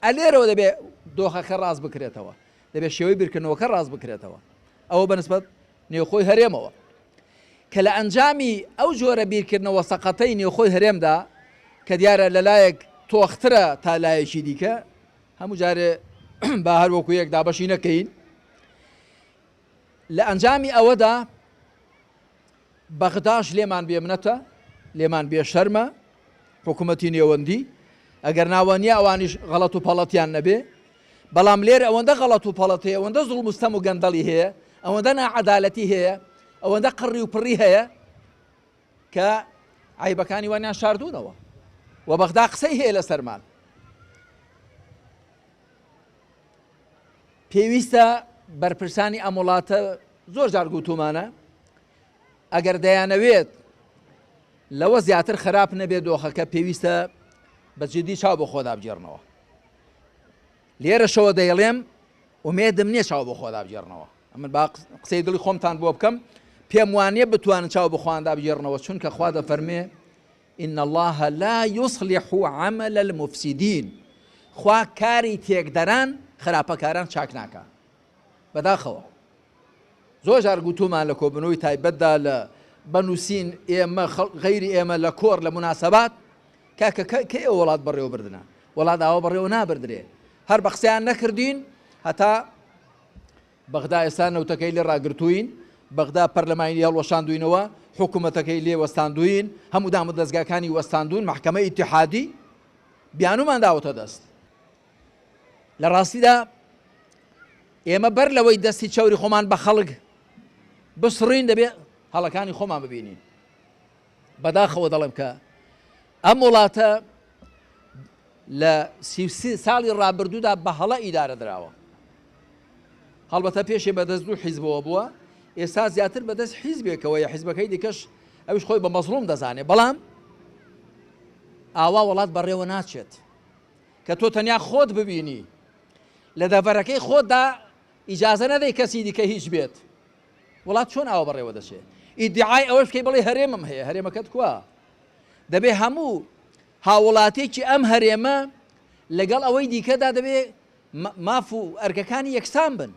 ئەلێرەوە دەبێ دۆخەکە ڕاست بکرێتەوە، دەبێ شێوەی بیرکردنەوەکە ڕاست بکرێتەوە. ئەوە بە نسبەت نێوخۆی هەرێمەوە. کە لە ئەنجامی ئەو جۆرە بیرکردنەوە سەقەتەی نێوخۆی هەرێمدا کە دیارە لە لایەک تۆخترە تا لایەکی دیکە، هەموو جارێ با هەر وەکو یەک دابەشی نەکەین، لە ئەنجامی ئەوەدا بەغداش لێمان بێمنەتە، لێمان بێشەرمە، حکوومەتی نێوەندی، ئەگەر ناوە نییە ئەوانیش غەڵەت و پەڵەتیان نەبێ، بەڵام لێرە ئەوەندە غەڵەت و پەڵەت هەیە، ئەوەندە زوڵم و ستەم و گەندەڵی هەیە، ئەوەندە ناعەدالەتی هەیە، ئەوەندە قڕی و پڕی هەیە کە عەیبەکانی وانیان شاردوونەوە و بەغدا قسەی هەیە لەسەرمان. پێویستە بەرپرسانی ئەم وڵاتە زۆر جار گوتومانە ئەگەر دەیانەوێت لەوە زیاتر خراپ نەبێت دۆخەکە پێویستە بە جدی چاو بۆ خۆدا بگێڕنەوە لێرەشەوە دەیڵێم ئومێدم نییە چاو بۆ خۆدا بگێڕنەوە ئەمن با قسەی دڵی خۆمتان بۆ بکەم پێم وانە بتوانن چاو بخوااندا بگێڕنەوە چونکە خوا دەفەرمێ ان اللە لا یصلح عمل المفسدین خوا کاری تێکدەران خراپەکاران چاک ناکا بەداخەوە زۆر جار گوتومان لە کۆبنەوەی تایبەتدا لە بەنووسین ئێمە غەیری ئێمە لە کۆڕ لە مناسبات کاکە کە ئێوە وڵات بەڕێوە بردنە وڵات ئاوا بەڕێوە نابردرێ هەر بە قسەیان نەکردین هەتا بەغدا ئێستا نەوتەکەی لێ ڕاگرتووین، بەغدا پەرلەمانی لێ هەڵوەشاندووینەوە، حکوومەتەکەی لێ وەستاندووین، هەموو دامودەزگاکانی وەستاندوون، مەحکەمەی ئیتیحادی بیانوومان داوەتە دەست. لە ڕاستیدا ئێمە بەر لەوەی دەستی چەوری خۆمان بە خەڵک بسڕین دەبێ هەڵەکانی خۆمان ببینین. بەداخەوە دەڵێم کە ئەم وڵاتە لە 33 ساڵی ڕابردوودا بە هەڵە ئیدارە دراوە. هەڵبەتە پێشێ بەدەست دوو حیزبەوە بووە، ئێستا زیاتر بەدەست حیزبێکەوەیە، حیزبەکەی دیکەش ئەویش خۆی بە مەزڵوم دەزانێ، بەڵام ئاوا وڵات بەڕێوە ناچێت کە تۆ تەنیا خۆت ببینی لە دەڤەرەکەی خۆتدا ئیجازە نەدەی کەسی دیکە هیچ بێت. وڵات چۆن ئاوا بەڕێوە دەچێ؟ ئیدعای ئەوەش بکەی بڵێ هەرێمم هەیە، هەرێمەکەت کوا؟ دەبێ هەموو هاووڵاتیەکی ئەم هەرێمە لەگەڵ ئەوەی دیکەدا دەبێ ماف و ئەرکەکانی یەکسان بن.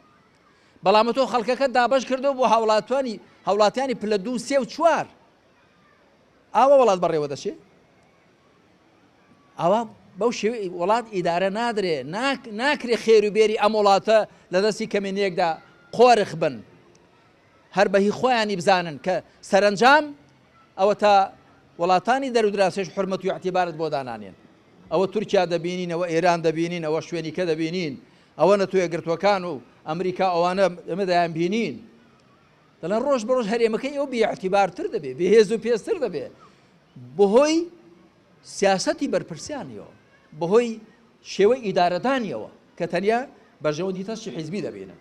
بەڵام تۆ خەڵکەکەت دابەش کردەوە بۆ هاوڵاتوانی هاوڵاتیانی پلە دوو سێ و چوار. ئاوا وڵات بەڕێوە دەچێ؟ ئاوا بەو شێوەی وڵات ئیدارە نادرێ، ناکرێ خێر و بێری ئەم وڵاتە لە دەستی کەمینەیەکدا قۆرخ بن، هەر بە هی خۆیانی بزانن کە سەرەنجام ئەوەتا وڵاتانی دەرودراسێش حورمەت و ئیعتیبارت بۆ دانانێن. ئەوە تورکیا دەبینین، ئەوە ئێران دەبینین، ئەوە شوێنیکە دەبینین، ئەوە نەتەوەیەکگرتووەکان و ئەمریکا ئەوانە ئێمە دەیانبینین. دەڵێن ڕۆژ بە ڕۆژ هەرێمەکەی ئەو بێ ئیعتیبارتر دەبێ، بێهێز و پێستر دەبێ بەهۆی سیاسەتی بەرپرسیانیەوە، بەهۆی شێوەی ئیدارەدانیەوە کە تەنیا بەرژەوەندی تەسکی حیزبی دەبینن.